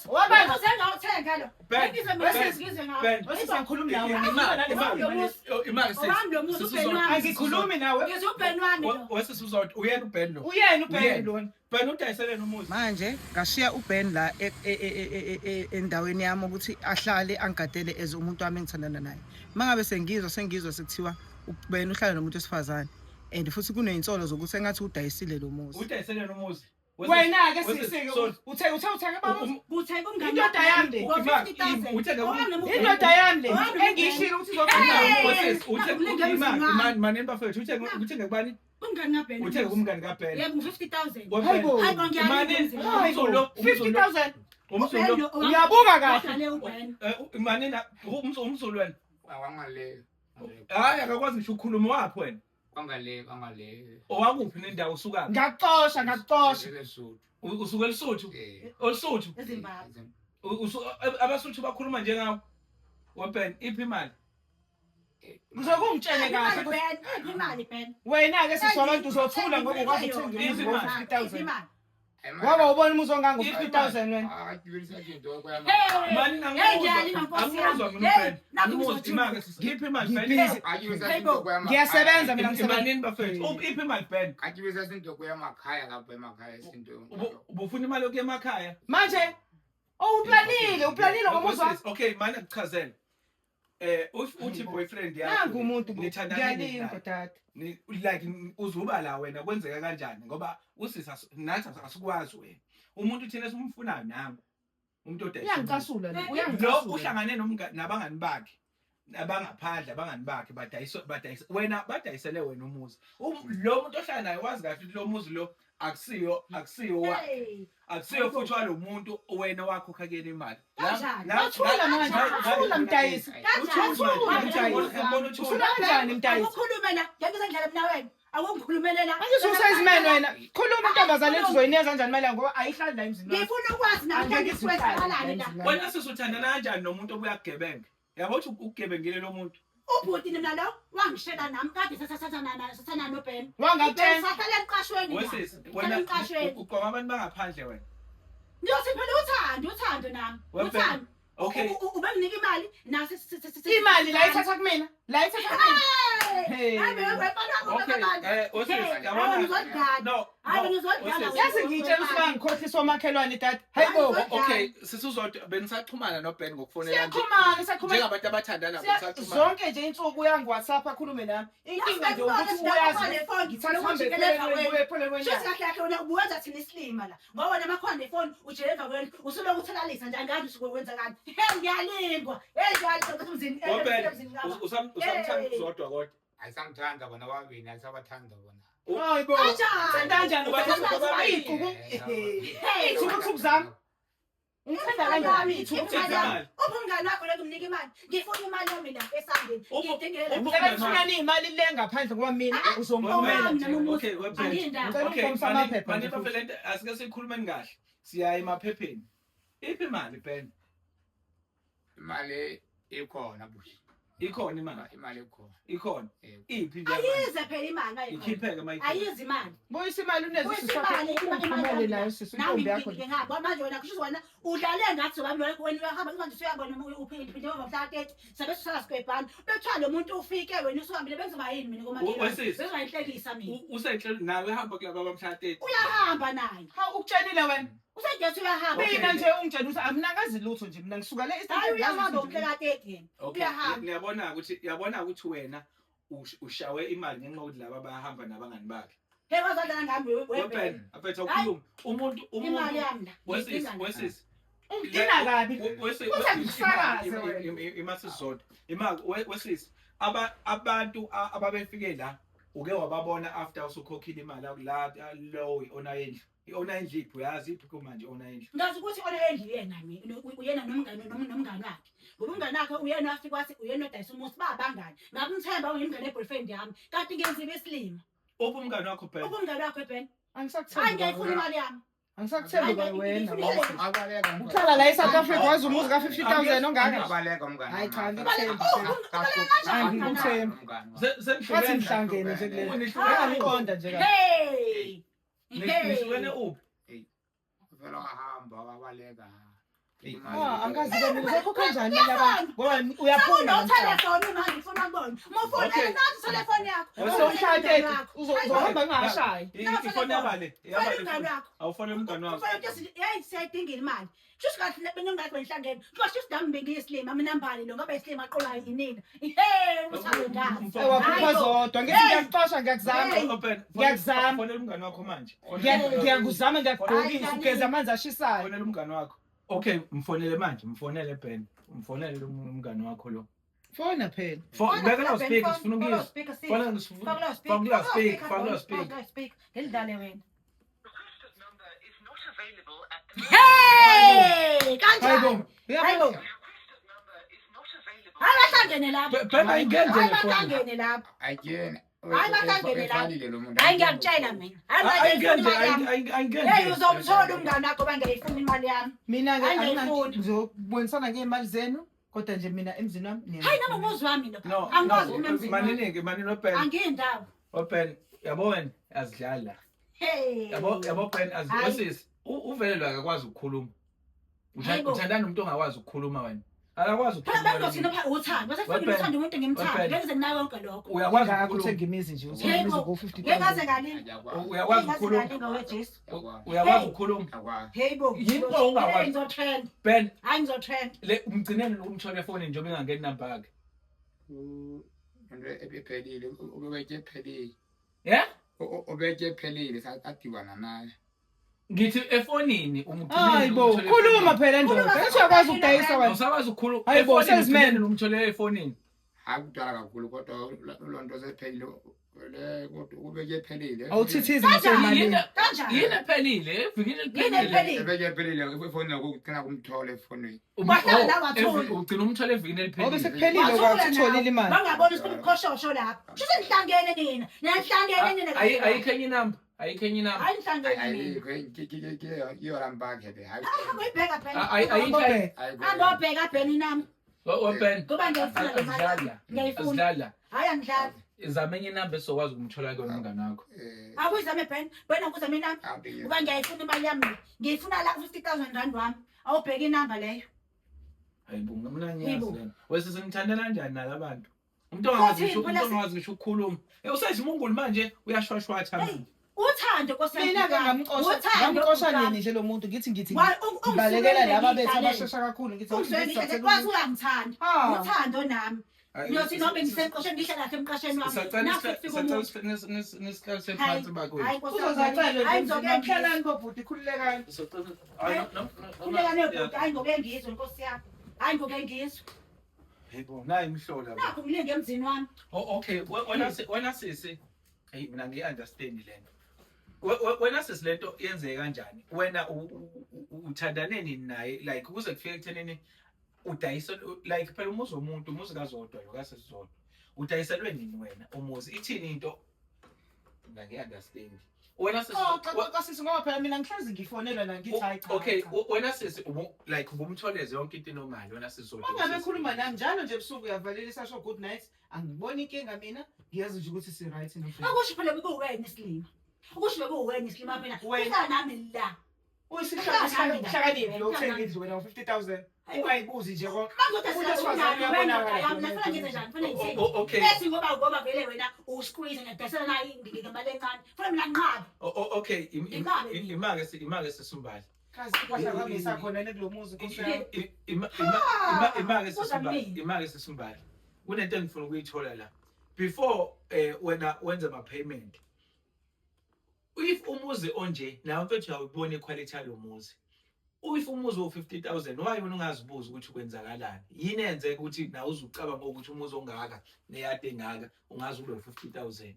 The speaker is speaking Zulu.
Wabani? Uze ngawuthenga lo. Ben, Ngizwe Ben, mina ngizwe ngawo. Ben. Wesisi angikhulumi nawe. Imali, imali. Lo muzi. Imali sis. Owami lo muzi Sisi uBen uzodwa. wami. Angikhulumi nawe. Ngizwe uBen wami lo. Wesisi uzodwa. Uyena uBen lo. Uyena uBen Uyena. lona. Ben udayiseleni umuzi. Manje ngashiya uBen la endaweni yami ukuthi ahlale angigadele as umuntu wami engithandana naye. Mangabe sengizwa sekuthiwa uBen uhlala nomuntu wesifazane and futhi kunezinsolo zokuthi engathi udayisile lo muzi. Udayiseleni umuzi. Wena-ke Wesisi, sisi so- uthe uthenge baba umuzi. Kuthenga umngani Indoda yami le. ngo 50,000. Uthenga Owami lo muzi. Indoda yami le Owami lo muzi. engiyishilo ukuthi Hey! izogcina. Wesisi uthe Nakulinga imali emzini wami. imali manini bafethu uthenge kubani? Umngani kaBen. Uthenge kumngani kaBen. Yebo ngo-50,000. WeBen. Hayibo. Hayi bo ngiyalinga Manini emzini wami. umzulu umzulu 50,000. umzulu uBen lo owami. Uyabuka kahle. Wadlale uBen. Manini umzulu wena. Kwangale. Hayi akakwazi ngisho ukukhuluma waphi wena. Kwangale, kwangale. Owakuphi nendawo usukaphi? Ngakuxosha, ngakuxosha. Lesotho. Usuka eLesotho. Eh. Olisuthu. EZimbabwe. Abasuthu bakhuluma njengawe. WeBen iphi imali? Ngizokungitshele kahle Imali ukuthi Ben, iphi imali Ben? wena-ke sisi wabantu uzothula ngoba ukwazi ukuthenga umuzi Iphi imali? ngo-50,000. Iphi imali? Ngoba ubona umuzi ongango-50,000 wena. Hey! Manini Hey, ngiyalinga nkosi yami. angimuzwa mina Hey, uBen. nakhu Angimuzwa ngizothula. imali sisi. Iphi imali Ben? Ngibhizi. Ngiyasebenza mina ngisebenza. Imanini bafethu? Iphi imali Ben? Emakhaya lapho emakhaya isinto. Ubufuna imali yokuya emakhaya? Manje oh uplanile, uplanile ngomuzi wakho. Okay, manje akuchazele. Uthi boyfriend yakho. Nangu umuntu bo. Nithandana nini Ngiyalinga naye? dade. Like uzuba la wena kwenzeka kanjani ngoba usisi nathi asikwazi wena. Umuntu thina esimfunayo nangu. Umuntu odayisa. Uyangicasula lo, Lo uyangicasula. uhlangane nabangani bakhe abangaphandle abangani bakhe badayisa badayisa wena badayisele wena umuzi. Lo muntu ohlala naye wazi kahle ukuthi lo muzi lo akusiyo wakhe. Hey! Akusiyo futhi walo muntu wena wakhokha kuyena imali. Kanjani? Wathula manje, uthula mdayisi. Kanjani? Uthula mdayisi. Uthula kanjani mdayisi? Akukhulume la, ngeke ngize mina wena. Akungikhulumele la. Manje usayizimeni wena. Khuluma intombazane ethi uzoyinikeza kanjani imali yakho ngoba ayihlali la emzini wakho. Ngifuna ukwazi namhlanje Angeke izihlale la kwenzakalani la. emzini wakho. Wena sisuthandana kanjani nomuntu obuya kugebenga? Yabo ukuthi ukugebengile lo muntu. Ubhuti mina lo wangishela nami kade sasathathana sathana noBen. Wangakutshela. Sahlala emqashweni. la. Wesisi Sahlala wena emqashweni. uqoma abantu bangaphandle wena. Ngiyothi phela uthando, uthando nami. WeBen. Uthando. Okay. Ubenginika imali nasi Imali la ithatha kumina. La ithatha kumina. Hey. Hey. Hayi wefana Okay. Wesisi Hey, yabona. hayi, ngizodlala. No. Hayi, no, ngizodlala wesisi. Yazi ngiyitshela ukuthi bangikhohlisa omakhelwane dade. Hayibo. Okay, sisuzodwa benisaxhumana noBen ngokufonela nje. Siyaxhumana, siyaxhumana. Njengabantu abathandana benisaxhumana. Zonke nje insuku uyangi-WhatsApp akhulume nami. Inkinga nje ukuthi uyazi. Ngithatha uhambe ephelelweni Shuthi kwenyanga. kahle kahle wena ubuwenza thina isilima la. Ngoba wena makhona nefoni ujele emva kwenu usuloku uthalalisa nje angazi usuke wenzakani. Hey ngiyalingwa. Hey ngiyalingwa ukuthi umzini WeBen emzini kababa. usamthanda Hey. uzodwa kodwa. Ayisamthanda bona babini, ayisabathanda bona. Hayibo. Kanjani? Uthanda kanjani? Ubathanda bobabili. Hey. Ithukuthuku zami. Ungithanda kanjani? Ithukuthuku Imali zami. yami. Uphi umngani wakho lo ngimnika imali? Ngifuna imali yami la esandleni. Ngidingela. Ngicela kufunani imali le ngaphandle ngoba mina uzombumela Owami nje. nami umuzi. Okay, WeBen. Angiyindaba. Ngicela Okay, ungikhombise amaphepha mani nje futhi. bafethu lento asike sikhulumeni kahle. Siya emaphepheni. Iphi imali Ben? Imali ikhona bushi. Ikhona imali. Imali ikhona. Ikhona. Eh. Iphi nje? Ayize phela imali mayikhona. Ikhipheke mayikhona. Ayize imali. Buyisa imali uneze Buyisa sisi wakho. imali, imali Ungiphumele yami. nayo sisi Nami intombi yakho. ngike ngabo manje wena kusho wena udlale ngathi wami wena wena uyahamba manje usuyabona uphinde phinde ngomhla 30 sabe sisala sigwebhana bekuthiwa lo muntu ufike wena usuhambile bengizoba yini mina komakhelwane Wesisi. bengizoba inhlekisa mina Usenhlelo nawe ehamba kulaba abamhla 30. uyahamba naye Ha ukutshelile wena. usejethi uyahamba Okay. Mina nje ungitshela ukuthi amnakazi lutho nje mina ngisuka le Eastern hayi Cape, ngazi uyahamba lutho nje. umhla ka-30 yena Okay. Uyahamba. Ngiyabona ukuthi yabona ukuthi wena ushawe imali ngenxa yokuthi laba bayahamba nabangani bakhe. hey wazodlala ngami WeBen, webhen afethu awukhulumi. Umuntu imali umuntu yami la wesisi ngiyidinga la. wesisi. Ungidina kabi. Futhi angikusakaze wena. Imasizodwa. Imali wesisi abantu ababefike la uke wababona after usukhokhile imali la lo i-owner yendlu. I-owner yendlu iphi uyazi iphi kumanje i-owner yendlu. Ngazi ukuthi ona endlu yena mina uyena nomngane nomngane wakhe ngoba umngane wakhe uyena wafika wathi uyena odayisa umuzi babangani ngakumthemba uyimngane boyfriend yami kanti ngenziwe isilima Uphi umngane wakho Ben? uphi umngane wakho Ben hayi Angisakuthembi. ngiyayifuna imali yami Angisakuthembi kwa wena. Abaleka umngani. Uhlala la eSouth Africa wazi umuzi ka-50,000 ongaka. Abaleka umngani. Hayi cha, wami. angikuthembi. Angikuthembi. Umngani wami. Ngathi nihlangene nje kule. Nihlukene Angiqonda nje kahle. Hey nihlukene uphi? Vele wahamba wabaleka. Ah, angazi ke mina uzokhokha kanjani mina ba ngoba uyaphuma Sekuno-telephone manje ngifuna kubona. Uma ufuna Okay. nathi telefoni yakho. Usomshaya uzohamba ngingashayi. Ifoni yabale. Fonela umngani wakho. Awufonele umngani wakho. Ufuna ukuthi hey siyayidinga imali. Shuthi kahle bengingathi bengihlangene. Kusho shuthi nami bengiyisilima mina mbali lo ngoba isilima aqolayo yinina. Hey uthando ngazi. Wakhupha zodwa ngithi ngiyakuxosha ngiyakuzama. Hey. Open. Ngiyakuzama. Fonela umngani wakho manje. Ngiyakuzama ngiyakugqokisa ugeza amanzi ashisayo. Fonela umngani wakho. Okay, mfonele manje, mfonele Ben. Mfonele lo mngani wakho lo. Fona phela. Beka la speaker sifuna ukuyizwa. Fona faka speaker, faka speaker. Speaker. Ngilidlale wena. Hey, kanjani? Hayibo. Hayibo. Hayi bahlangene lapho. Ben ayingene Hayi le phone. bahlangene lapho. Ayikena. Hayi, bahlangene lapho. Efalile lo muntu. Hayi ngiyakutshela mina. Hayi Ayingene ngiyakutshela imali yami. ayingene. Hey uzomthola umngani wakho bangayifuni imali yami. Mina ke Hayi, ngiyayifuna. ngizobonisana ngey'mali zenu kodwa nje mina emzini wami Hayi noma umuzi wami lo. No, Angikwazi no, ukuma emzini wami. maningi, manini open. Angiyindawo. Open. Yabo wena azidlala. Hey. Yabo yabo Ben Hayi. azisisi. Uvelelwa akakwazi ukukhuluma. Hayibo. Uthandana nomuntu ongakwazi ukukhuluma wena. Akakwazi Phela ukukhuluma. bengizothina pha uthando. Bese Wepen. fika uthando umuntu ngimthanda. Wepen. Ngeke ngize nawe konke lokho. Uyakwazi Ngakho ukukhuluma. uthenga imizi nje uthenga imizi Yebo. ngo-50 Ngeke ngaze 000. ngalinga. Uyakwazi ukukhuluma. Ngalinga weJesu. Uyakwazi Hey. ukukhuluma. Akwazi. Hey bo. Yini pho ungakwazi? Hey ngizotrend. Ben Hayi ngizotrend. le umgcineni umthole efonini njengoba ingangeni number yakhe. Into ephelile, ubeke ephelile. Yeah? Ubeke ephelile sadibana naye. Ngithi efonini umgcineni. Hayi bo, umthole khuluma efonini. phela ndoda. Khuluma, Usuyakwazi ukudayisa wena. Awusakwazi ukukhuluma. Hayi bo, Efonini salesman. umgcineni umthole efonini. Hayi kudala kakhulu kodwa loo nto sephelile. Le kodwa ubeke ephelile. Awuthithizi Kanjani? ngisemalini. Kanjani? Yini ephelile? Evikini Yini eliphelile. ephelile? Ebeke ephelile efoni ukugcina kumthola efonini. Wahlala la wathula. Ugcina umthole evikini Ngoba eliphelile. sekuphelile Wathula kwathi utholile nawe. imali. Bangabona ukuthi kubuqhoshosho lapho. Shuthi nihlangene nina. Niyahlangene nina. Ayikho enye inamba. Ayikho enye inamba. Hayi nihlangene nina. Ayikho iyo lambakhe le. Hayi. Uyibheka phela. Ayikho. Ayikho. Angobheka bheni nami. Open. Ngoba ngiyayifuna le mali. Azidlala. Ngiyayifuna. Azidlala. Hayi angidlali. Zama enye inamba esizokwazi ukumthola kuyona umngani wakho. Eh, Akuyizame Ben. Wena ukuzame inamba. awuthi- Ngoba ngiyayifuna imali yami. Ngiyifuna la 50000 rand wami. Awubheka inamba leyo. Hayibo, mina ngiyazi Hayibo. lena. Wese senithandana kanjani nalabantu? Umuntu ongazi ngisho Futhi, umuntu ongazi ngisho ukukhuluma. Eh usayizimungulu manje uyashwashwatha Hey, manje. uthando Nkosi yami. Mina ke ngamxosha Uthando, ngamxosha Nkosi nini nje lo muntu ngithi ngithi Wa- ngibalekela laba bethu ungizwele abashesha kakhulu ngithi Ungizwele ngihlale kwazi uyangithanda. Ah. Uthando nami. Ngiyothi noma ngisemqosheni ngihlala kahle emqasheni wami. Sacela Nakho kufika umuntu. nisihlale phansi bakwethu. Hayi Nkosi yami. Uzozacela Hayi ngizoke ngizwe. mhlalani bobhuti khululekani. Khuleka nebhuti. Hayi ngoke ngizwe Nkosi yami. Hayi ngoke ngizwe. Yebo, nayi imhlola. Nakho ngilinge emzini wami. Oh okay, wena wena sisi. Hey mina ngiyi-understand lento. Wena sisi lento yenzeke kanjani? Wena uthandane nini naye like kuze kufike ekuthenini udayise like phela umuzi womuntu umuzi kaZodwa lo kaSisizodwa. Udayiselwe nini wena umuzi? Ithini into? Mina ngiyi-understand. Wena sisi Oh cha cha sisi ngoba phela mina ngihlezi ngifonelwa la ngithi hayi cha. Okay, cha. wena sisi like ubumtholeze yonke into enomali wena sisi Zodwa. Mangabe ekhuluma nami njalo nje ebusuku uyavalelisa sho good night. Angiboni inkinga mina ngiyazi nje ukuthi si right no. Akusho phela bekuwena isilima. Ukusho bekuwena isilima phela. Wena. Uhlala nami la. Uyisihlakaniphi lo uthenga indlu wena ngo-50,000. Ungayibuzi nje konke. Mangizothi Umuntu wesifazane sila wena uyabonakala. yami nafuna ngenze njani? Funa ngithini? Okay. Ethi ngoba vele wena usqueeze ngiyadayisela nayo ngemali encane. Funa mina nginqabe. Okay, Ingabe mina. imake imake sisumbali. Kazi impahla zami isakhona le kulo muzi Nkosi yami. Imake Kuza sisumbali, kumina. imake sisumbali. Kunento engifuna ukuyithola la. Before wena wenza ama payment. If umuzi onje, nawe mfethu uyawubona iquality yalo muzi. If umuzi wo-50,000 why wena ungazibuza ukuthi kwenzakalani? Yini enzeka ukuthi nawe uzucabanga ukuthi umuzi ongaka neyadi engaka ungaze ube u-50,000?